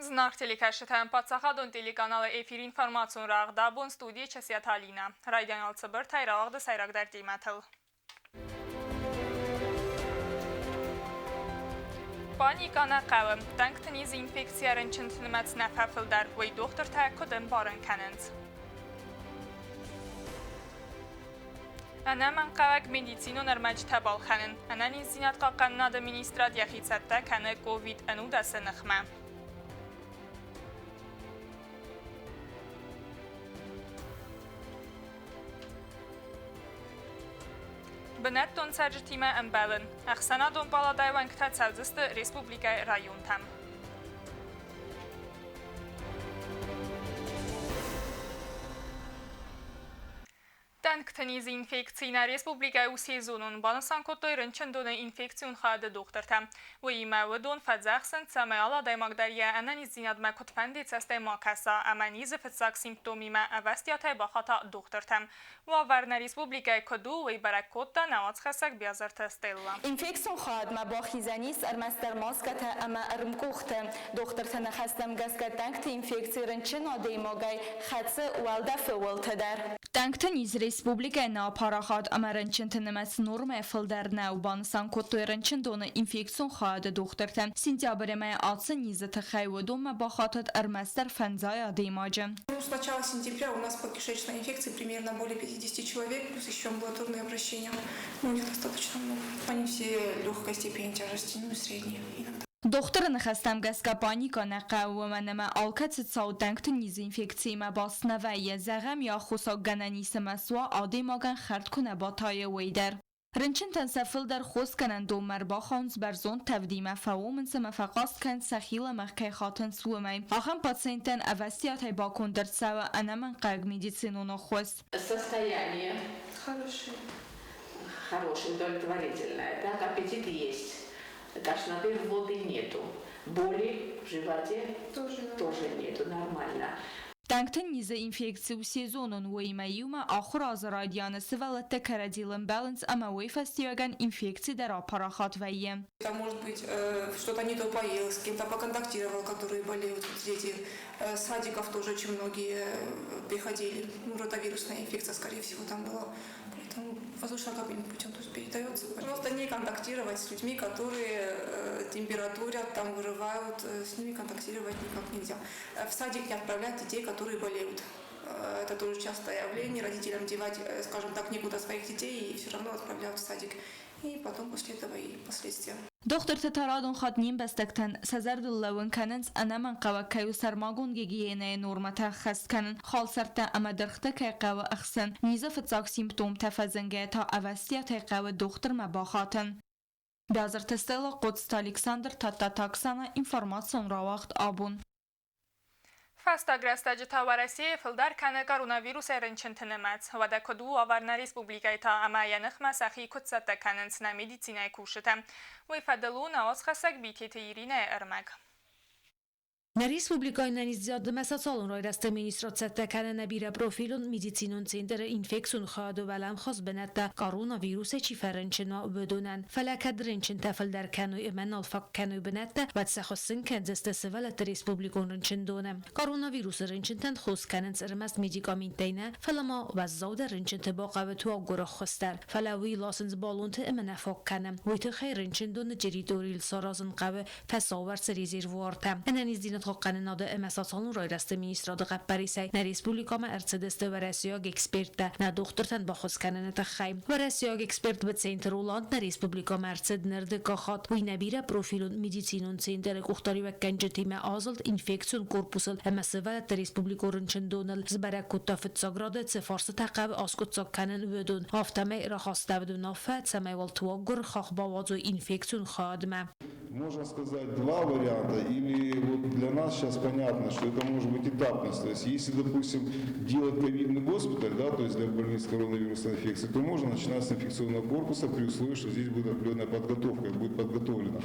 Зынаргъ телекӕсджытӕн паддзахадон телеканалы эфир информацион рӕгъ абон студийы Часиаты Алинӕ. Райдиан алцыбыртӕй рауагъды сӕйрагдӕр темӕтыл. Паникӕ нӕ хъӕуы. Тӕнгты низы инфекцийӕ рынчынты нымӕц нӕ фӕфылдӕр, уый дохтыртӕ куыд ӕмбарын кӕнынц? Ӕнӕмӕнгхъӕуӕг медицинон ӕрмӕджытӕ балхӕнын. Ӕнӕниздзинад хъахъхъӕнынады министрад йӕхи цӕттӕ кӕны ковид-ӕнудӕсы ныхмӕ. Бынӕттон цӕрджытимӕ ӕмбӕлын. Ӕхсӕнадон палатӕйы уӕнгтӕ цӕудзысты республикӕйы районтӕм. Тӕнгты низы инфекци нӕ республикӕйы у сезонон, банысан кодтой рынчындоны инфекцион хайады дохтыртӕ. Уыимӕ уыдон фӕдзӕхсынц, цӕмӕй алы адӕймаг дӕр йӕ ӕнӕниздзинадмӕ куыдфӕнды цӕстӕй ма кӕса ӕмӕ низы фыццаг симптомимӕ ӕвӕстиатӕй бахата дохтыртӕм. Уавӕр нӕ республикӕйы куыд у, уый бӕрӕг кодта нӕ уацхӕссӕг Биазырты Стелла. Инфекцион хайадмӕ бахизӕн ис ӕрмӕстдӕр маскӕтӕ ӕмӕ ӕрмкъухтӕ. Дохтырты ныхӕстӕм гӕсгӕ тӕнгты инфекци рынчын адӕймагӕй хӕцы уӕлдӕфы уылты дӕр. Тӕнгты низ республикӕйы нӕ апарахат ӕмӕ рынчынты нымӕц нормӕйӕ фылдӕр нӕу, банысан кодтой рынчындоны инфекцион хайады дохтыртӕ. Сентябры мӕйы ацы низы тыххӕй уыдонмӕ бахатыд ӕрмӕстдӕр фӕндзай адӕймаджы. Ну, с начала сентября у нас по кишечной инфекции примерно более 50 человек, плюс еще амбулаторные обращения. Ну, их достаточно много. Они все легкой степени тяжести, ну и средней иногда. Дохтыры ныхӕстӕм гӕсгӕ паникӕ нӕ хъӕуы, уымӕн ӕмӕ алкӕцы цау тӕнгты низы инфекциимӕ баст нӕ вӕййы. Зӕгъӕм, йӕ аххосаг гӕнӕн ис ӕмӕ суа адӕймагӕн хӕрд куы нӕ батайы, уый дӕр. Рынчынтӕн сӕ фылдӕр хосгӕнӕндонмӕ ӕрбахауынц бӕрзонд тӕвдимӕ, фӕомынц ӕмӕ фӕхъаст кӕнынц сӕхи лӕмӕгъ кӕй хатынц, уымӕй. Ахӕм пациенттӕн ӕвӕстиатӕй баконд ӕрцӕуы ӕнӕмӕнгхъӕуӕг медицинон ӕххуыс. Состояние Хорошее. Хорошее, удовлетворительное. Так, аппетит есть. Тошноты, рвоты нету. Боли в животе тоже, тоже нету, нормально. Тӕнгты низы инфекци у сезонон, уыимӕ иумӕ ахуыр азы райдианы сывӕллӕттӕ кӕрӕдзийыл ӕмбӕлынц ӕмӕ уый фӕстиуӕгӕн инфекци дӕр апарахат вӕййы. Там может быть что-то не то поел, с кем-то поконтактировал, которые болеют дети. Садиков тоже очень многие приходили. Ну, ротавирусная инфекция, скорее всего, там была. Поэтому воздушно-капельным путем тоже передается. Просто не контактировать с людьми, которые температурят, там вырывают, с ними контактировать никак нельзя. В садик не отправлять детей, которые болеют. Это тоже частое явление. Родителям девать, скажем так, некуда своих детей и все равно отправляют в садик. И потом после этого и последствия. Дохтырты та радон хатт не мбӕстӕгтӕн сӕ зӕрдыл лӕууын кӕнынц, ӕнӕмӕнгхъӕуӕг кӕй у сӕрмагонд гигиенӕйы нормӕтӕ ӕххӕст кӕнын, халсӕрттӕ ӕмӕ дыргътӕ кӕй хъӕуы ӕхсын, низы фыццаг симптомтӕ фӕзынгӕйӕ та ӕвӕстиатӕй хъӕуы дохтырмӕ бахатын. Бязырты Стелла, Хъоцты Александр, Тадтаты Оксана, информацион рауагъд абон. Фӕстаг рӕстӕджы та Уӕрӕсейы фылдӕр кӕны коронавирусӕй рынчынты нымӕц. Уӕдӕ куыд у уавӕр нӕ республикӕйы та ӕмӕ йӕ ныхмӕ сӕхи куыд цӕттӕ кӕнынц нӕ медицинӕйы кусджытӕ? Уый фӕдыл у нӕ уацхӕссӕг Битеты Иринӕйы ӕрмӕг. Нӕ республикӕйы ӕнӕниздзинадмӕ социалон райрӕзты министрад цӕттӕ кӕны нӕ бирӕпрофилон медицинон центры инфекцион хайады уӕлӕмхас бынӕттӕ коронавирусӕй чи фӕрынчын уа, уыдонӕн. Фӕлӕ кӕд рынчынтӕ фылдӕр кӕной ӕмӕ нал фаг кӕной бынӕттӕ, уӕд сӕ хуыссын кӕндзысты сывӕллӕтты республикон рынчындоны. Коронавирусы рынчынтӕн хос кӕнынц ӕрмӕст медикаменттӕй нӕ, фӕлӕ ма уӕззаудӕр рынчынты бахъӕуы туаггуыры ӕххуыс дӕр. Фӕлӕ уый ласынц баллонты ӕмӕ нӕ фаг кӕны. Уый тыххӕй рынчындоны территорийыл саразын хъӕуы фӕсаууӕрцы резервуартӕ. Ӕнӕниздзинад хъахъхъӕнынады ӕмӕ социалон райрӕзты министрады хъӕппӕрисӕй нӕ республикӕмӕ ӕрцыдысты уӕрӕсейаг эксперттӕ нӕ дохтыртӕн баххуыс кӕныны тыххӕй. Уӕрӕсейаг эксперт Быценты Роланд нӕ республикӕмӕ ӕрцыд ныр дыккаг хатт. Уый нӕ бирӕпрофилон медицинон центры къухдариуӕггӕнджытимӕ азылд инфекцион корпусыл ӕмӕ сывӕллӕтты республикон рынчындоныл сбӕрӕг кодта фыццаг рады цы фарстытӕ хъӕуы аскъуыддзаг кӕнын, уыдон. Афтӕмӕй рахастӕуыд уынаффӕ, цӕмӕй уал туаггуыр хахх бауадзой инфекцион хайадмӕ. Можно сказать два варианта, или вот для нас сейчас понятно, что это может быть этапность. То есть если, допустим, делать ковидный госпиталь, да, то есть для больных с коронавирусной инфекцией, то можно начинать с инфекционного корпуса при условии, что здесь будет определенная подготовка, будет подготовлена.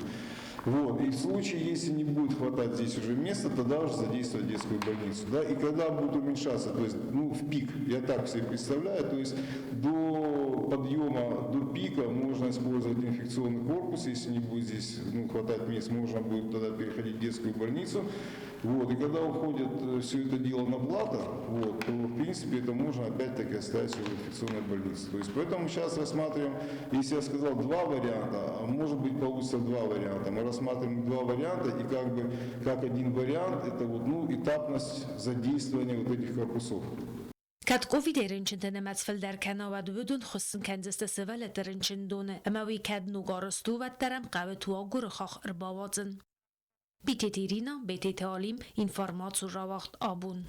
Вот. И в случае, если не будет хватать здесь уже места, тогда уже задействовать детскую больницу. Да? И когда будет уменьшаться, то есть ну, в пик, я так себе представляю, то есть до До подъема, до пика можно использовать инфекционный корпус, если не будет здесь, ну, хватать мест, можно будет тогда переходить в детскую больницу. Вот, и когда уходит все это дело на плато, вот, то в принципе это можно опять-таки оставить в инфекционной больнице. То есть поэтому сейчас рассматриваем, если я сказал два варианта, а может быть, получится два варианта. Мы рассматриваем два варианта, и как бы как один вариант, это вот, ну, этапность задействования вот этих корпусов. Кӕд ковидӕй рынчынты нымӕц фылдӕр кӕна, уӕд уыдон хуыссын кӕндзысты сывӕллӕтты рынчындоны ӕмӕ уый кӕд ног арӕзт у, уӕддӕр ӕм хъӕуы туаггуыры хахх ӕрбауадзын. Битеты Ирина, Бететы Алим, информацион рауагъд Абон.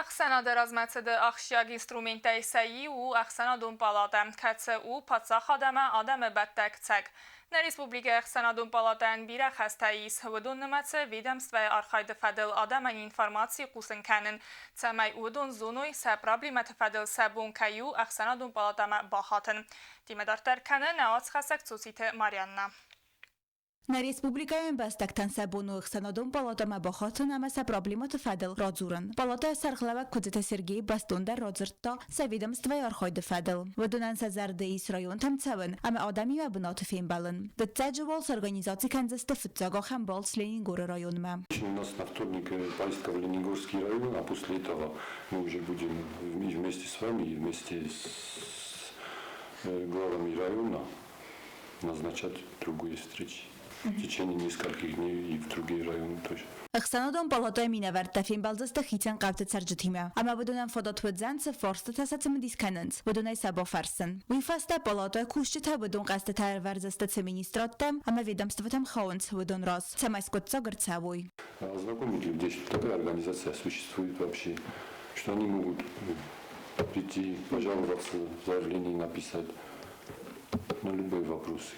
Ӕхсӕнады размӕцыды ахсджиаг инструменттӕй сӕ иу у Ӕхсӕнадон палатӕ, кӕцы у паддзахад ӕмӕ адӕмы бӕттӕг цӕг. Нӕ республикӕйы Ӕхсӕнадон палатӕйӕн бирӕ хӕстӕ ис, уыдон нымӕцы ведомствӕйы архайды фӕдыл адӕмӕн информаци хъусын кӕнын, цӕмӕй уыдон зоной, сӕ проблемӕты фӕдыл сӕ бон кӕй у Ӕхсӕнадон палатӕмӕ бахатын. Темӕ дарддӕр кӕны нӕ уацхӕссӕг Цоциты Марианна. Нӕ республикӕйы ӕмбӕстӕгтӕн сӕ бон у Ӕхсӕнадон палатӕмӕ бахатын ӕмӕ сӕ проблемӕты фӕдыл радзурын. Палатӕйы сӕргълӕууӕг Куыдзыты Сергей бӕстондӕр радзырдта сӕ ведомствӕйы архайды фӕдыл. Уыдонӕн сӕ зӕрды ис районтӕм цӕуын ӕмӕ адӕмимӕ бынаты фембӕлын. Дыццӕджы уал сорганизаци кӕндзысты фыццаг ахӕм балц Ленингоры районмӕ. У нас на вторник поездка в Ленингорский район, а после этого мы уже будем и вместе с вами, и вместе с главами района назначать другие встречи в течение нескольких дней и в другие районы тоже. Ӕхсӕнадон палатӕйы минӕвӕрттӕ фембӕлдзысты хицӕн хъӕуты цӕрджытимӕ ӕмӕ уыдонӕн фадат уыдзӕн, цы фарстытӕ сӕ цымыдис кӕнынц, уыдонӕй сӕ бафӕрсын. Уый фӕстӕ палатӕйы кусджытӕ уыдон хъӕстытӕ ӕрвӕрдзысты цы министрадтӕм ӕмӕ ведомствотӕм хауынц, уыдон раз, цӕмӕй скъуыддзаг ӕрцӕуой. Ознакомить людей, что такая организация существует вообще, что они могут прийти, пожаловаться, заявление написать на любые вопросы.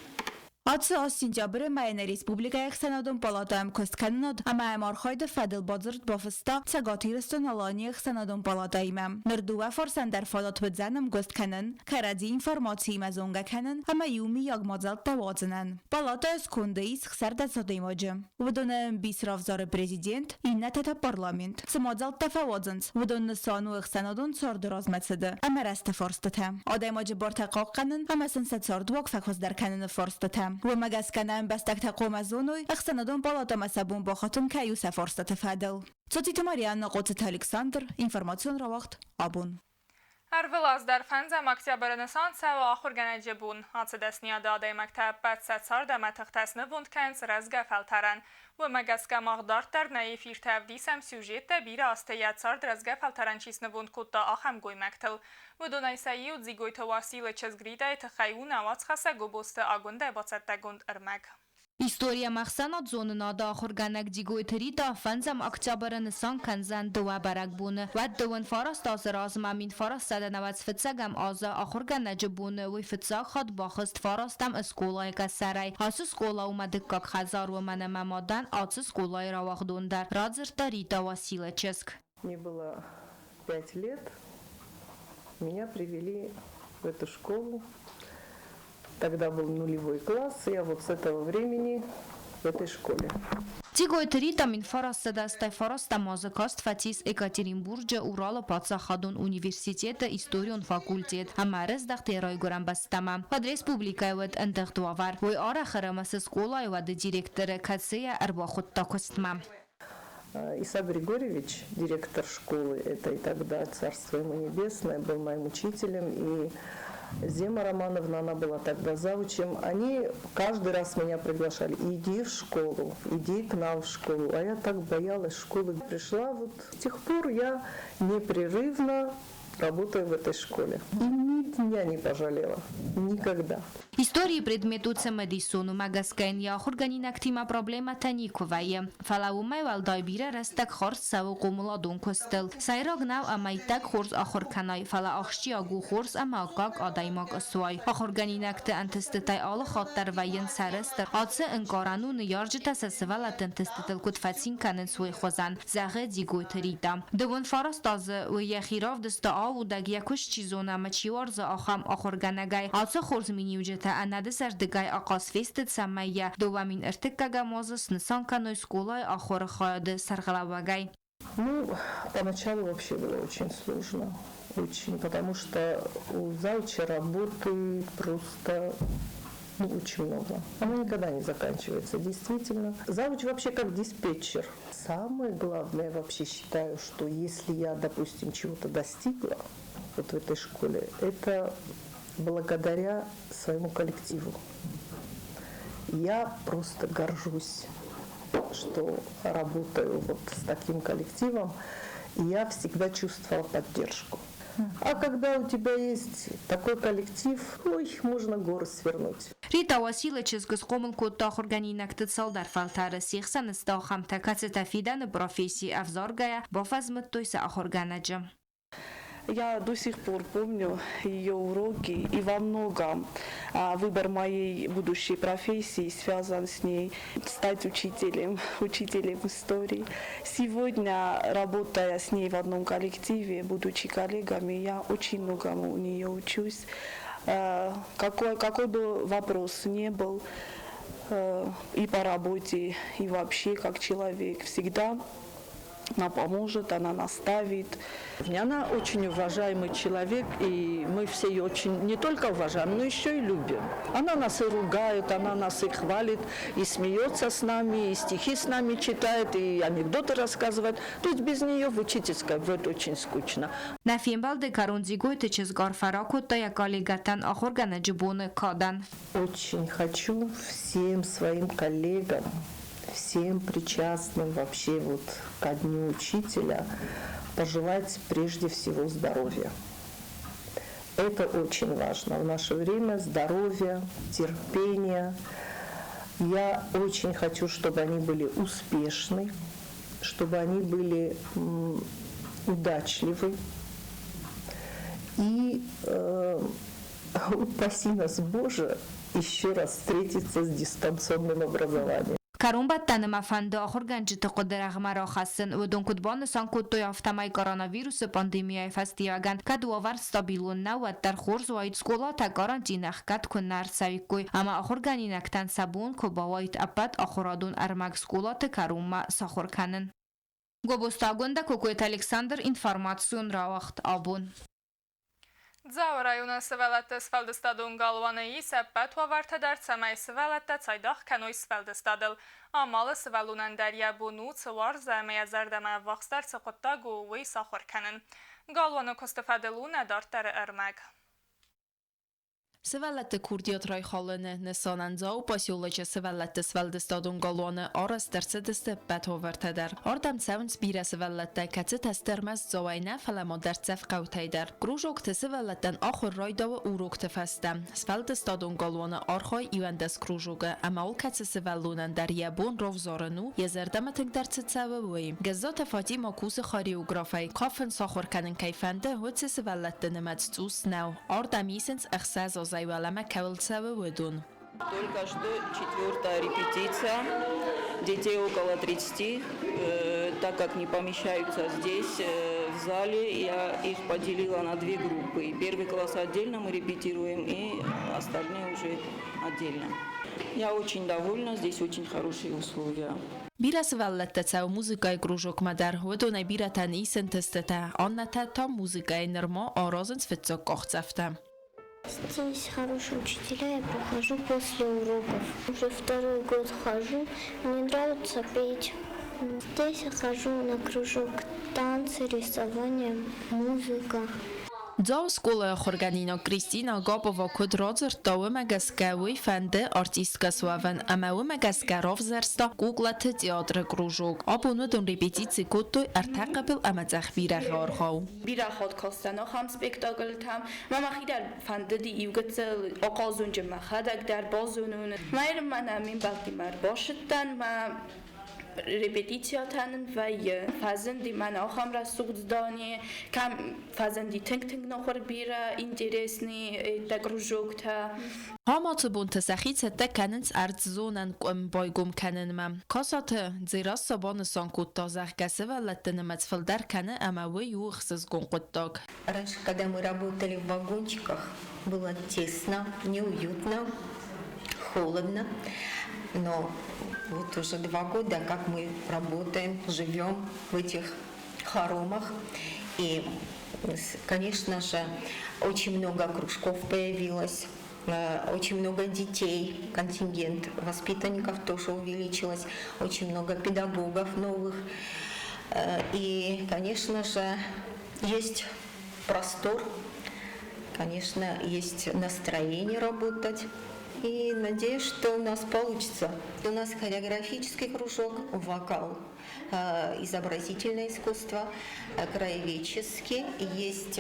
Ацы аз сентябры мӕйы нӕ республикӕйы Ӕхсӕнадон палатӕ ӕмкуысткӕнынад ӕмӕ ӕмархайды фӕдыл бадзырд бафыста Цӕгат Ирыстон-Аланийы Ӕхсӕнадон палатӕимӕ. Ныр дыууӕ фарсӕн дӕр фадат уыдзӕн ӕмгуыст кӕнын, кӕрӕдзи информациимӕ зонгӕ кӕнын ӕмӕ иумиаг мадзӕлттӕ уадзынӕн. Палатӕйы сконды ис 16 адӕймаджы. Уыдоны ӕмбис равзары президент, иннӕтӕ та парламент. Цы мадзӕлттӕ фӕуадзынц, уыдон нысан у ӕхсӕнадон царды размӕцыды ӕмӕ рӕзты фарстытӕ, адӕймаджы бартӕ хъахъхъӕнын ӕмӕ сын сӕ цардуаг фӕхуыздӕр кӕныны фарстытӕ. Уымӕ гӕсгӕ нӕ ӕмбӕстӕгтӕ хъуамӕ зоной, ӕхсӕнадон палатӕмӕ сӕ бон бахатын кӕй у сӕ фарстыты фӕдыл. Цоциты Марианна, Хъоцыты Александр, информацион рауагъд «Абон». Ӕрвылаз дӕр фӕндзӕм октябры нысан цӕуы ахуыргӕнӕджы бон. Ацы дӕсныйады адӕймӕгтӕ ӕппӕт сӕ цард ӕмӕ тыхтӕ снывонд кӕнынц рӕзгӕ фӕлтӕрӕн. Уымӕ гӕсгӕ мах дарддӕр нӕ эфиртӕ ӕвдисӕм сюжеттӕ, бирӕ азты йӕ цард рӕзгӕ фӕлтӕрӕн чи снывонд кодта, ахӕм гоймӕгтыл. Уыдонӕй сӕ иу Дзигойты Уасилы чызг Ритӕйы тыххӕй у нӕ уацхӕссӕг Гобозты Агуындӕ бацӕттӕгонд ӕрмӕг. Истори ӕмӕ ӕхсӕнадзонынады ахуыргӕнӕг Дигойты Рита фӕндзӕм октябры нысан кӕндзӕн дыууӕ бӕрӕгбоны. Уӕд 29 азы размӕ 1995 азы ахуыргӕнӕджы боны уый фыццаг хатт бахызт фарастӕм скъолайы къӕсӕрӕй. Ацы скъола у мӕ дыккаг хӕдзар, уымӕн ӕмӕ ма дӕн ацы скъолайы рауагъдон дӕр, радзырдта Рита Уасилы чызг. Мне было 5 лет, меня привели в эту школу. Тогда был нулевой класс, и я вот с этого времени в этой школе. Дзигойты Рита 1989 азы каст фӕцис Екатеринбурджы Уралы паддзахадон университеты историон факультет ӕмӕ ӕрыздӕхт йӕ райгуырӕн бӕстӕмӕ. Уӕд республикӕйы уыд ӕндыгъд уавӕр. Уый арӕх ӕрымысы скъолайы уӕды директоры, кӕцыйӕ ӕрбахуыдта куыстмӕ. Иса Григорьевич, директор школы этой тогда, царство ему небесное, был моим учителем, и Зема Романовна, она была тогда завучем, они каждый раз меня приглашали: иди в школу, иди к нам в школу. А я так боялась школы. Пришла, вот с тех пор я непрерывно работаю в этой школе. И ни дня не пожалела. Никогда. Историйы предмет у цымыдисон, уымӕ гӕсгӕ йын йӕ ахуыргӕнинӕгтимӕ проблемӕтӕ никуы вӕййы. Фӕлӕ уымӕй уӕлдай бирӕ рӕстӕг хардз цӕуы хъомыладон куыстыл. Сӕйраг нӕу ӕмӕ иттӕг хорз ахуыр кӕнай, фӕлӕ ахсджиаг у хорз ӕмӕ аккаг адӕймаг суай. Ахуыргӕнинӕгты ӕнтыстытӕй алы хатт дӕр вӕййынц сӕрыстыр. Ацы ӕнкъарӕн у, ныййарджытӕ сӕ сывӕллӕтты ӕнтыстытыл куыд фӕцин кӕнынц, уый хуызӕн, зӕгъы Дзигойты Рита. 29 азы уый йӕхи равдыста аудӕг, йӕ куыст чи зоны ӕмӕ чи уарзы, ахӕм ахуыргӕнӕгӕй. Ацы хорз миниуджытӕ ӕнӕдызӕрдыгӕй ахъаз фесты, цӕмӕй йӕ 2003 азы снысан кӕной скъолайы ахуыры хайады сӕргълӕууӕгӕй. Ну, поначалу вообще было очень сложно. Очень, потому что у завуча работы просто, ну, очень много. Она никогда не заканчивается, действительно. Завуч вообще как диспетчер. Самое главное, вообще считаю, что если я, допустим, чего-то достигла вот в этой школе, это благодаря своему коллективу. Я просто горжусь, что работаю вот с таким коллективом, и я всегда чувствовала поддержку. А когда у тебя есть такой коллектив, ой, можно горы свернуть. Рита Уасилы чызг схъомыл кодта ахуыргӕнинӕгты цалдӕр фӕлтӕры, се хсӕн сты ахӕмтӕ, кӕцытӕ фидӕны професси ӕвзаргӕйӕ, бафӕзмыдтой сӕ ахуыргӕнӕджы. Я до сих пор помню ее уроки, и во многом выбор моей будущей профессии связан с ней. Стать учителем, учителем истории. Сегодня, работая с ней в одном коллективе, будучи коллегами, я очень многому у нее учусь. Какой бы вопрос ни был, и по работе, и вообще как человек, всегда она поможет, она наставит. Она очень уважаемый человек, и мы все ее очень не только уважаем, но еще и любим. Она нас и ругает, она нас и хвалит, и смеется с нами, и стихи с нами читает, и анекдоты рассказывает. То есть без нее в учительской будет очень скучно. Нӕ фембӕлды кӕрон Дзигойты чызг арфӕ ракодта йӕ коллегӕтӕн ахуыргӕнӕджы боны кадӕн. Очень хочу всем своим коллегам, всем причастным вообще вот ко Дню Учителя пожелать прежде всего здоровья. Это очень важно в наше время. Здоровье, терпение. Я очень хочу, чтобы они были успешны, чтобы они были удачливы. И упаси нас, Боже, еще раз встретиться с дистанционным образованием. Кӕронбӕттӕны мӕ фӕнды ахуыргӕнджыты хъуыды рӕгъмӕ рахӕссын. Уыдон куыд банысан кодтой, афтӕмӕй коронавирусы пандемияйы фӕстиуӕгӕн кӕд уавӕр стабилон нӕу, уӕддӕр хорз уаид, скъолатӕ карантины ӕхгӕд куы нӕ ӕрцӕуиккой ӕмӕ ахуыргӕнинӕгтӕн сӕ бон куы бауаид ӕппӕт ахуырадон ӕрмӕг скъолаты кӕронмӕ сахуыр кӕнын. Гобозты Агуындӕ, Кокойты Александр, информацион рауагъд Абон. Дзауы районы сывӕллӕтты сфӕлдыстадон галуаны ис ӕппӕт уавӕртӕ дӕр, цӕмӕй сывӕллӕттӕ цайдагъ кӕной сфӕлдыстадыл. Алы сывӕллонӕн дӕр йӕ бон у, цы уарзы ӕмӕ йӕ зӕрдӕмӕ ӕввахсдӕр цы хъуыддаг у, уый сахуыр кӕнын. Галуаны куысты фӕдыл у нӕ дарддӕры ӕрмӕг. Сывӕллӕтты курдиат райхалыны нысанӕн Дзауы поселочы сывӕллӕтты сфӕлдыстадон галуаны арӕзт ӕрцыдысты ӕппӕт уавӕртӕ дӕр. Ардӕм цӕуынц бирӕ сывӕллӕттӕ, кӕцытӕ сты ӕрмӕст Дзауӕй нӕ, фӕлӕ ма дӕрддзӕф хъӕутӕй дӕр. Кружокты сывӕллӕттӕн ахуыр райдауы урокты фӕстӕ. Сфӕлдыстадон галуаны архайы 11 кружокы, ӕмӕ алкӕцы сывӕллонӕн дӕр йӕ бон равзарын у, йӕ зӕрдӕмӕ тынгдӕр цы цӕуы, уый. Гӕззаты Фатимӕ кусы хореографӕй. Кафын сахуыр кӕнын кӕй фӕнды, уыцы сывӕллӕтты нымӕц цъус нӕу. Ардӕм исынц 6 азӕй уӕлӕмӕ кӕуыл цӕуы, уыдон. Только что четвертая репетиция. Детей около 30, так как не помещаются здесь, в зале, я их поделила на две группы. Первый класс отдельно мы репетируем, и остальные уже отдельно. Я очень довольна, здесь очень хорошие условия. Бирӕ сывӕллӕттӕ цӕуы музыкӕйы кружокмӕ дӕр, уыдонӕй бирӕтӕн ис ӕнтыстытӕ, аннӕтӕ та музыкӕйы нырма аразынц фыццаг къахдзӕфтӕ. Здесь хорошие учителя, я прихожу после уроков. Уже второй год хожу, мне нравится петь. Здесь я хожу на кружок танцы, рисование, музыка. Дзауы скъолайы ахуыргӕнинаг Кристина Агапова куыд радзырдта, уымӕ гӕсгӕ уый фӕнды артисткӕ суӕвын ӕмӕ уымӕ гӕсгӕ равзӕрста куклаты театры кружок. Абон уыдон репетици кодтой ӕртӕ хъыбыл ӕмӕ цъӕх бирӕгъы аргъау. Бирӕ хатт кастӕн ахӕм спектакльтӕм. Мӕ мӕхи дӕр фӕндыди иугыццыл ахъазунджы мӕхӕдӕг дӕр базонун. Мӕ мӕнӕ ме мбӕлттимӕ ӕрбацыдтӕн, мӕ репетициятӕ нын вӕййы. Фӕзынди мӕнӕ ахӕм рӕсугъд здание, кӕм фӕзынди тынг-тынг нахуыр бирӕ интересный это кружоктӕ. Хаматы бонты сӕхи цӕттӕ кӕнынц ӕрдззонӕн къуым байгом кӕнынмӕ. Касаты Дзерассӕ банысан кодта, зӕгъгӕ, сывӕллӕтты нымӕц фылдӕр кӕны ӕмӕ уый у ӕхсызгон хъуыддаг. Раньше, когда мы работали в вагончиках, было тесно, неуютно, холодно. Но вот уже 2 года, как мы работаем, живем в этих хоромах. И, конечно же, очень много кружков появилось, очень много детей, контингент воспитанников тоже увеличилось, очень много педагогов новых. И, конечно же, есть простор, конечно, есть настроение работать. И надеюсь, что у нас получится. У нас хореографический кружок, вокал, изобразительное искусство, краеведческий, есть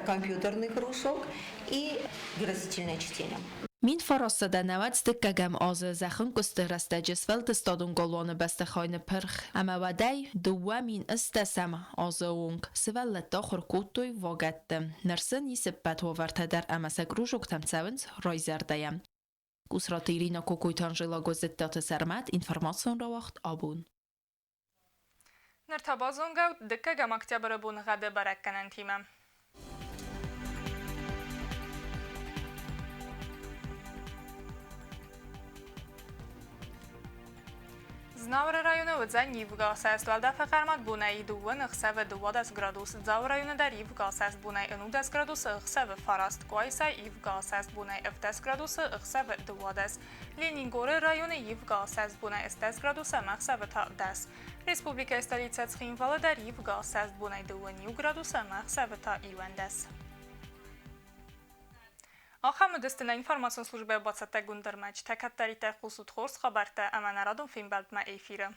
компьютерный кружок и выразительное чтение. 1992 азы зӕххӕнкъуысты рӕстӕджы сфӕлдыстадон галуаны бӕстыхай ныппырх ӕмӕ уӕдӕй 2010 азы онг сывӕллӕттӕ ахуыр кодтой вагӕтты. Ныр сын ис ӕппӕт уавӕртӕ дӕр ӕмӕ сӕ кружоктӕм цӕуынц райзӕрдӕйӕ. Къусраты Ирина, Кокойты Анжела, Гуыззыдтаты Сӕрмӕт, информацион рауагъд Абон. Ныр та базонгӕ ут дыккӕгӕм октябры боныгъӕды бӕрӕггӕнӕнтимӕ. Знауыры районы уыдзӕн ивгӕ асӕст уӕлдӕфы хъӕрмад бонӕй дыууӕ ӕхсӕвы 12 градус. Дзауы районы дӕр ивгӕ асӕст бонӕй 11 градусы, ӕхсӕвы фараст. Къуайсайы ивгӕ асӕст бонӕй 17 градусы, ӕхсӕвы 12. Ленингоры районы ивгӕ асӕст бонӕй 18 градусы ӕмӕ ӕхсӕвы та 10. Республикӕйы столицӕ Цхинвалы дӕр ивгӕ асӕст бонӕй 2 градусы ӕмӕ ӕхсӕвы та 11. Ахӕм уыдысты нӕ информацион службӕйы бацӕттӕгонд ӕрмӕджытӕ. Кӕддӕриддӕр хъусут хорз хабӕрттӕ ӕмӕ нӕ радон фембӕлдмӕ эфиры.